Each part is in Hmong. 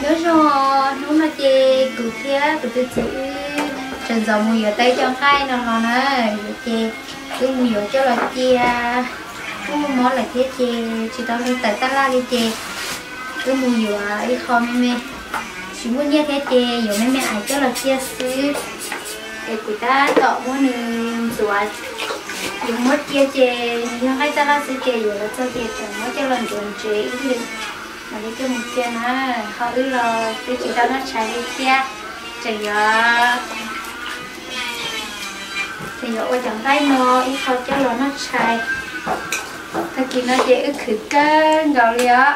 Nyob zoo, hnub no ces kuv thiab kuv tus txiv wb sawv ntxov mus yuav tau cov nqaij no los na, ces wb mus yuav coj los cia, kuj muaj mob lawm thiab ces tsis tau luag tawm tab laj li ces wb mus yuav ib qho me me, tsis muaj nyiaj thiab ces yuav me me ais coj los cia xwb. Es kuv tab tom muab nws ntxuav, yuav muab cia ces nws yog nqaij tab laj xwb ces yuav los txog ces tseem muab coj los ntxuav ntsev ib lwm mam li coj mus cia na. Ho wb los twb tsis tau noj tshais li thiab, tseem yuav, tseem yuav ua cov nqaij no ib qho coj los noj tshais. Tag kis no ces wb khwv kawg nkaus li os.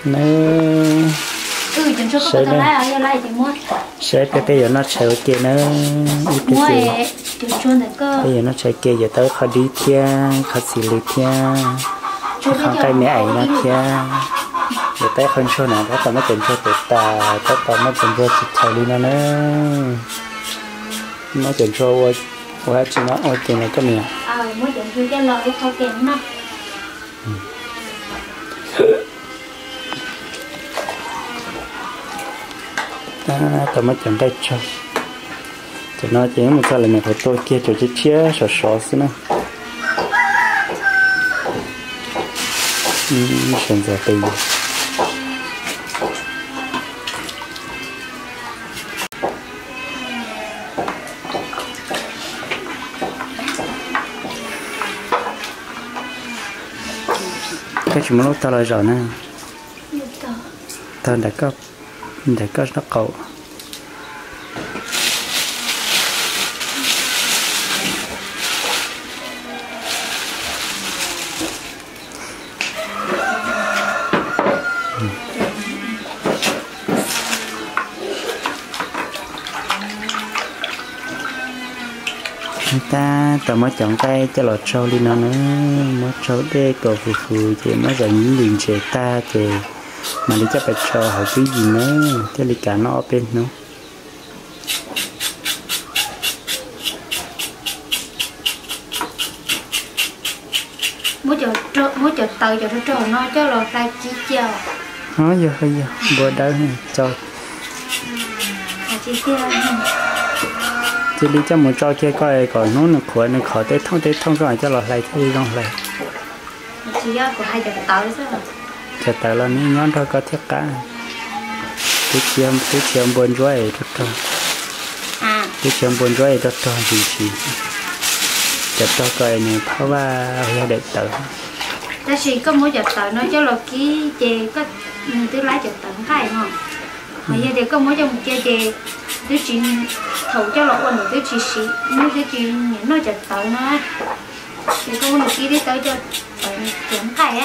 Nawb, saib, saib peb, peb yuav noj tshais ua ke nawb, ib pliag ces peb yuav noj tshais ke, yuav tau ib qho dib thiab, ib qho txiv lws thiab, ib qho nqaij me ais no thiab. Yuav tau ib qho ntsuag na, tab tom muab cov ntsuag tuav tas, tab tom muab cov ntsuag tsis thaum li no na. Muab cov ntsuag ua, ua dab tsi no ua ke na koj niam? Tab tom muab cov nqaij tsaug. Cov no ces mus txog lawm nyuam qhuav tua kiag cov tshiab tshiab sov sov xwb na. Sawv ntxov pes yus. Koj tsis muab lub tog los zaum na. Tog nram koj, nram koj nraub qaum. Tab tom muab cov nqaij coj los tsaug li no na, muab tsaug dej kom huv huv ces muab zam ib lwm ntses tag ces mam li coj pais tso hauv tswb yim na, thiaj li kav noj ob peb hnub. Muab cov taws cov rog rog no coj los hlais kib cia. Yog, yog npua dawb tso. Cia li coj mus tso kiag koj kom hnub nws qhuav nws qhov tej thooj tej thooj koj coj los hlais thiaj li zoo hlais. Cov taws los nws nyob nrog koj thiaj qab. Twb tsis yog npua ntsuab es rog rog, twb tsis yog npua ntsuab es rog rog ntsis ntsis. Cov rog ko es nws phab vaj yog daim tawv. Tab sis koj muab cov tawv no coj los kib ces koj, nws twb laib cov tawv nqaij no. Ho yog tias koj muab coj mus cia ces twb tsis, thaum coj los ua ntawd twb tsis siv, nws twb tsis nyiam noj cov tawv no. Ces koj muab nws kib tib tawb coj tawv cov nqaij.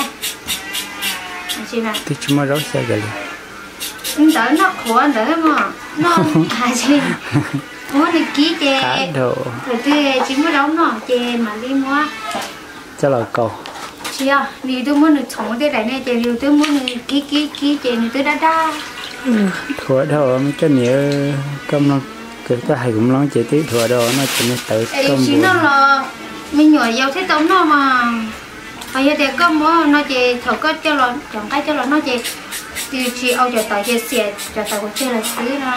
Twb tsis muaj zaub xyaw li. Ntawd noj qhuav ntawd mas noj, muab nws kib ces thaum twg tsis muaj zaub noj ces mam li muab coj los kaus. Tsis yog, yus twb muab nws txhoov tej daim ne ces yus twb muab nws kib kib kib ces nws twb dab dab. Dhuav dhau me koj niam, koj mloog, koj hais kuv mloog ces twb dhuav dhau no ces me tawv koj tsis noj los me nyuam yaus thiaj tau noj mas. Ho yog tias koj muab no ces thaum koj coj los cov nqaij coj los noj ces tsis au cov tawv ces xiam cov tawv kuv ceg lawm xwb no.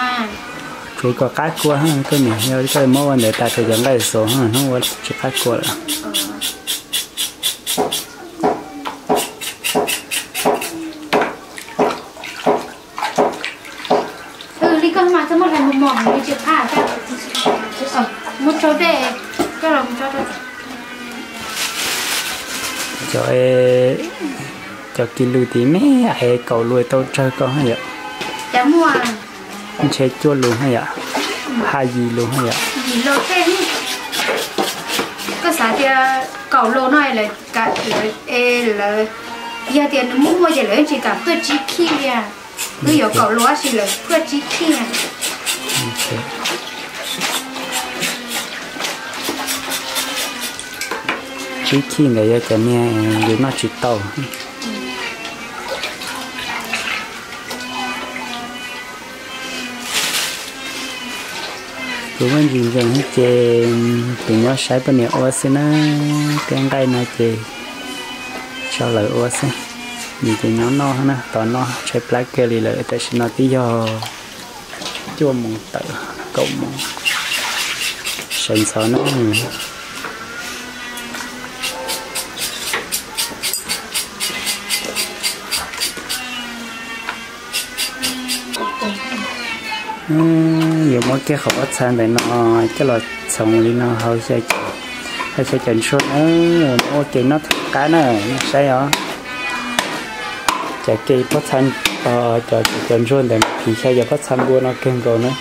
Tsuav kom qab kua, koj niam, yog koj muab ua ntawd tas tsuav cov nqaij xos hnub ua tsis qab kua lawm. Li koj mas txhob muab hlais mos mos li tsis qab. Muab tsau dej, koj los mus tso rau. Cov, cov kis lus tim me es kaum lus tau tsawg koj yom? Cas muaj ntshe cuaj lus yom, ha yim lus yom. Yim lus tej, koj xav tias kaum lus no lawv, lawv, yog tias nws muaj muaj ces lawv tsis kam tuaj tsib khij li. Wb yuav kaum lus tab sis lawv tuaj tsib khij. Tsib khij ntawd yog cov niag yus noj tsis tau. Kuv muab ntsis ntsees ces kuv nyob saib poj niam ua xwb na, tej nqaij no ces tso lawv ua xwb. Nws ces nyob noj na, tos noj tshaib plab kiag li lawm, tam sim no twb yog cuaj moos tawm kaum moos, sawv ntxov na. Yuav muab kiag qhov pob txha ntawm no coj los txhoov li no, hau xyaw cov ntsuag na, muab ua ke noj thiab qab na, saib os. Cov ke pob txha, cov, cov ntsuag ntawm phim xyaw cov pob txha npua no kawg nkaus na.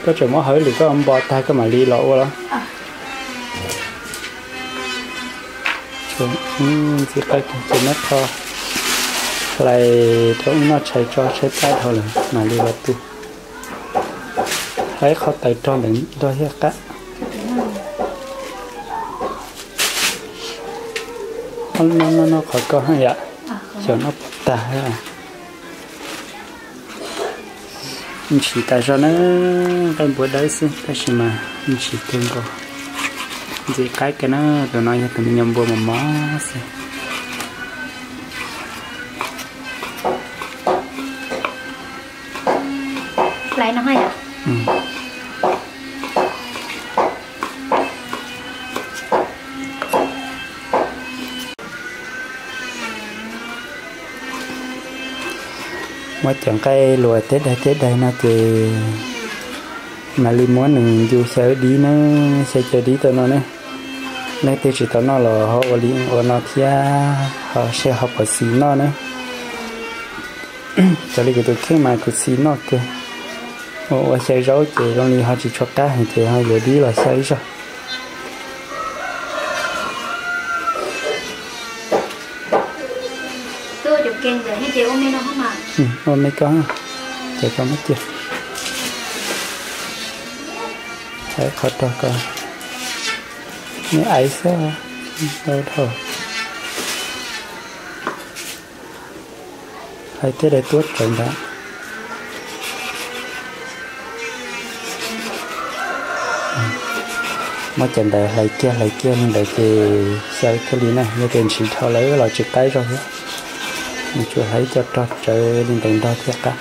Koj tseem muab hauv lwm koj npo tag koj mam li los ua los. Ntxim qab ces muab tho hlais rau wb noj tshais tso tshaib plab dhau lawm mam li los tu. Hais qhov taws rog ntawm nrog thiaj qab. Noj noj qhov ko yom, xyaum noj puas tag. Ntshis tas zog na, nqaij npua dawb xwb tab sis mas ntshis kawg nkaus. Ntxim qab kiag na, tus no yog tus me nyuam npua mos mos xwb. Muab cov nqaij luas teb daig teb daig no ces mam li muab nws ncu xyaw dib na, xyaw cov dib tau no ne. Leej twg tsis tau noj los ho ua li ua no thiab, ho seb ho puas xis noj na. Cov li kuv tus kheej mas kuv xis noj kawg. Ua ua xyaw zaub ces zoo li ho tsis tshua qab heev ces ho yuav dib los xyaw ib zaug. Ua me koj, ces koj muab cia. Qhov rog ko, neb aiv xwb, ntau dhau. Hlais tej daim tuab tsawv ntawd. Muab cov ntawd hlais kiag hlais kiag li ntawd ces xyaw thiaj li na, yog tias ntshiv dhau lawm los tsis qab zog thiab. Nws tsuas hlais cov rog tsawv li ntawd nrog thiaj qab.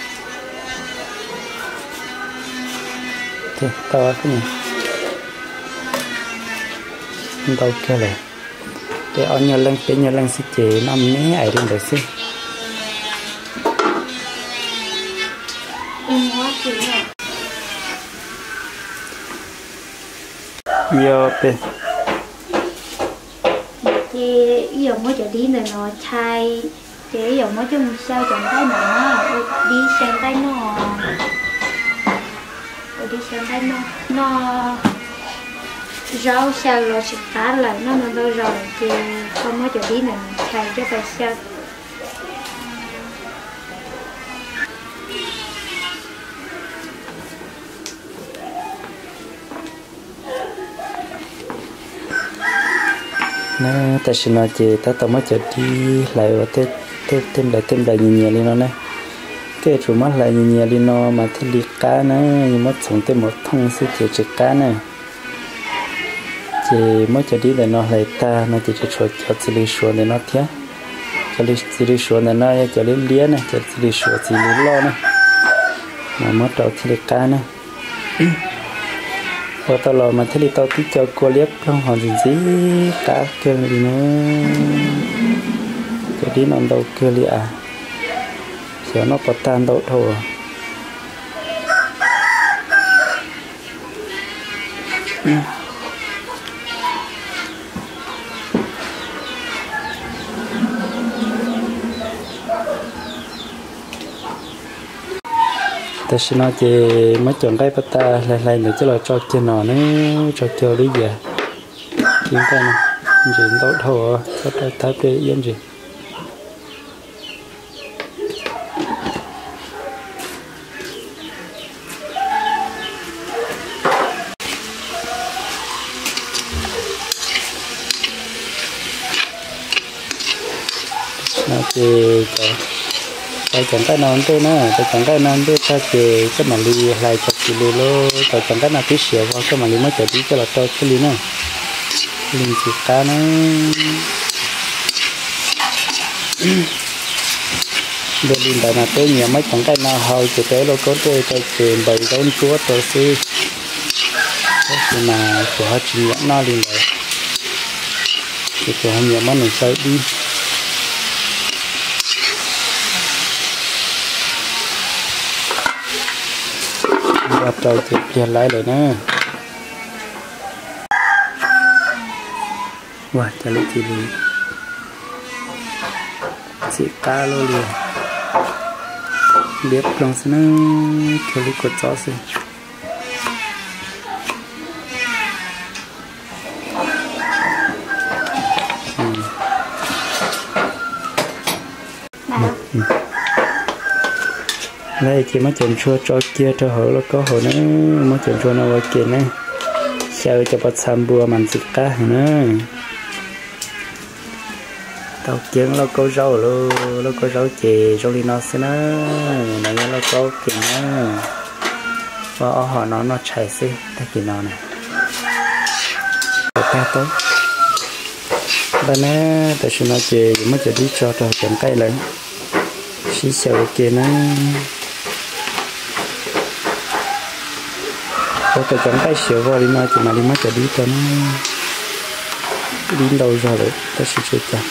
Tau, ntau kiag lawm. Peb ob nyuag leej peb nyuag leej xwb ces noj me ais li ntawd xwb. Yog peb, ces ib yam muab cov dib ntawm no chais, ces ib yam muab coj mus xyaw cov nqaij no, ua dib xyaw nqaij noj, ua dib xyaw nqaij noj, noj zaub xyaw los tsis qab lawm, noj ntau ntau zaus lawm ces ho muab cov dib ntawm no chais coj pais xyaw. Tam sim no ces tab tom muab cov dib hlais ua tej nplaim tej nplaim nyias nyias li no na. Koj yuav tsum muab hlais nyias nyias li no mas thiaj li qab na, yus muab txhoov tej mus thooj xwb ces tsis qab na. Ces muab cov dib ntawm no hlais tag no ces tseem tshuav cov txiv lws suav ntawm no thiab. Cov txiv lws suav ntawm no yog cov liab liab na, cov txiv lws suav txiv lws loj na, mas muab rau thiaj li qab na. Ua tau los mas thiaj li tau tib co kua liab ploog ho ntxim ntxim qab kawg li na. Cov dib no ntau kawg li as, xyov noj puas tag ntau dhau. Tam sim no ces muab cov nqaij paj tas hlais hlais ntawd coj los tso kiag no na, tso kiag lub yias. Cov nqaij no ntses ntau dhau, txhob rau thawb pliaj iab ntses. No ces cov Tau cov nqaij no ntej na, tau cov nqaij no ntej tag ces koj mam li hlais cov txiv lws lauj. Tau cov nqaij no twb siav vog koj mam li muab cov dib coj los rau thiaj li na. Li ntxim qab na. Npaj li ntawd mas peb nyiam muab cov nqaij no hau ces peb lauj kaub ntej rau ces npaj zaub ntsuab rau xwb. Tab sis mas kuv ho tsis nyiam noj li ntawd, ces kuv ho nyiam muab nws xyaw dib. Npaj rau ces pliag laib lawm na. Ua cas li cia li ntxim qab luaj li, liab ploog xwb na, cuag lub kua txob xwb. Lawv ces muab cov ntsuag tso kiag rau hauv lauj kaub hauv na, muab cov ntsuag no ua ke na, xyaw cov pob txha npua mas ntxim qab heev na. Tau kiag lauj kaub zaub lauj, lauj kaub zaub ces zoo li no xwb na. No yog lauj kaub ces na, ua ob hom no noj tshais xwb tag kis no na. Tag tau npaj na, tam sim no ces yuav muab cov dib tso rau hauv cov nqaij lawm, sib xyaw ua ke na. Ua kom cov nqaij siav vog li no ces mam li muab cov dib rau na. Dib ntau zog lawm tab sis tsis ua cas,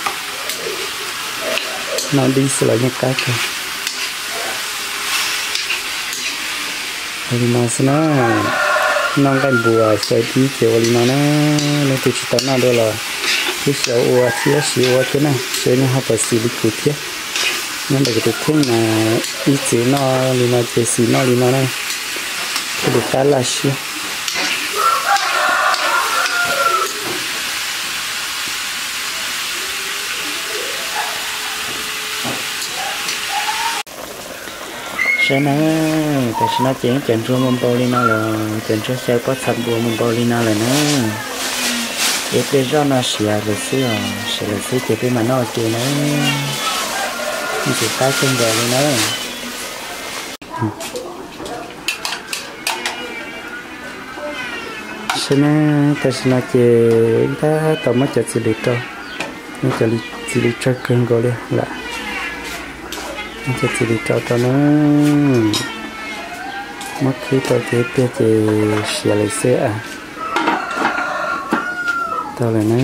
noj dib xwb los yeej qab kawg. Ua li no xwb na, noj nqaij npua xyaw dib ces ua li no na. Leej twg tsis tau noj dua los kuj xyaw ua thiab siv ua thiab na, seb nej ho puas xis li kuv thiab. Nyob ntawm kuv tus kheej mas ib txwm noj li no ces xis noj li no na, thiaj li qab laj siab. Saib na, tam sim no ces cov ntsuag npau npau li no lawm, cov ntsuag xyaw pob txha npua npau npau li no lawm na. Ces pliag zoj no siav lawm xwb os, siav lawm xwb ces peb mam noj ua ke na. Ntxim qab kawg nkaus li na. Saib na, tam sim no ces tab tom muab cov txiv lws rau, muab cov txiv lws tsawg kawg nkaus li lawm. Muab cov txiv lws rau rau na, muab khwb rau ces tiag ces siav lawm xwb a. Tau lawm na.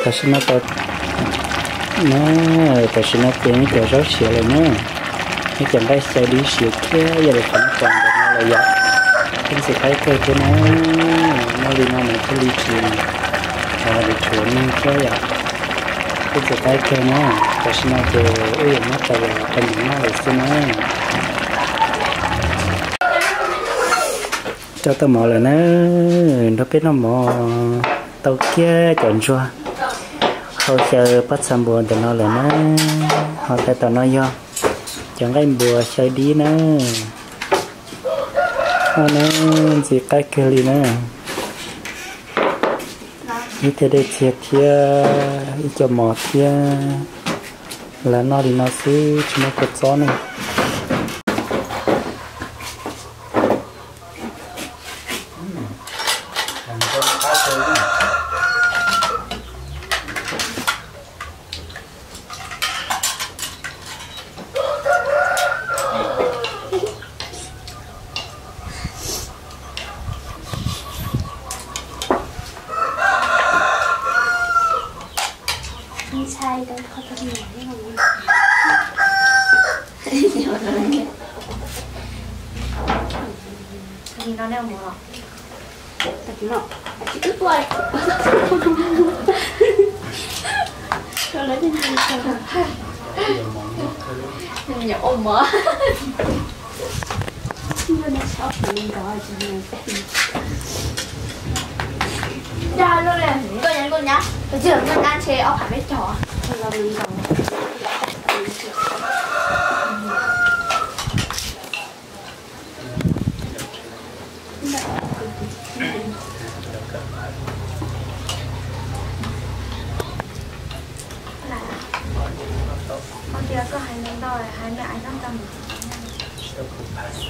Tam sim no tau, tam sim no ces muab cov zaub siav lawm na. Muab cov nqaij xyaw dib siav thiab yog lawv qhov no pom ntawm no lawm yom. Kuj ntxim qab kawg thiab na. Noj li no mas thiaj li tsis, tsis tshuav neeg thiab yom. Kuj ntxim qab kawg na. Tam sim no ces wb yuav muab tso los rau mov noj lawm xwb na. Rau tau mov lawm na, nrog peb noj mov. Tau kiag cov ntsuag hau xyaw pob txha npua ntawm no lawm na. Ho tau tom no yog cov nqaij npua xyaw dib na. Noj na, ntxim qab kawg li na. Ib thiab dej txiag thiab ib co mov thiab. Lam noj li no xwb tsis muaj kua txob ne.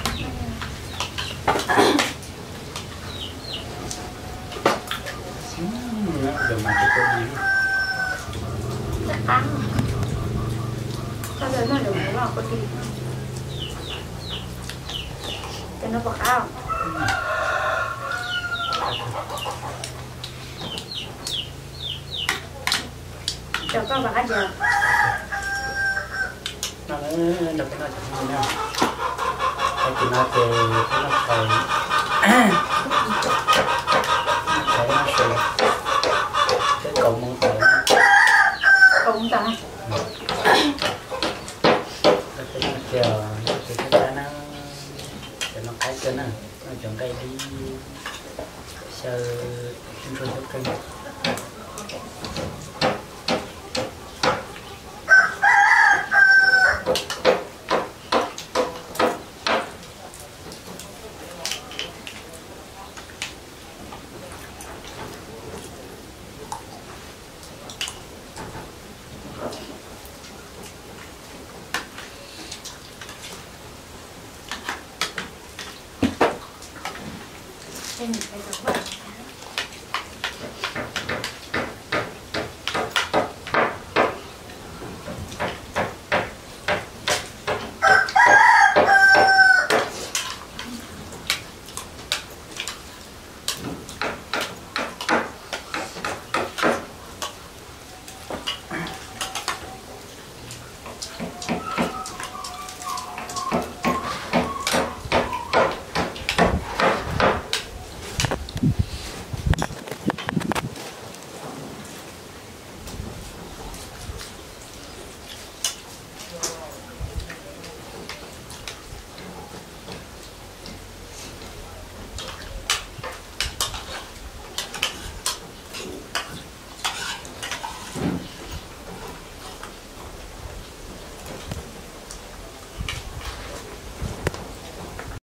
Ub, no mas tsis tau di. Qab, koj noj zaum no los koj di. Cov no puas qab? Cov koj puas qab cov? No, nrog peb noj cov no na. Tag kis no ces peb noj tshais, noj tshais noj su, peb kaus moo tawm. Kaus moo tawm. Nrog peb noj kiag, noj kiag qab qab na. Cov no qab kiag na, noj cov nqaij dib xyaw ntsuag xyaw qeej.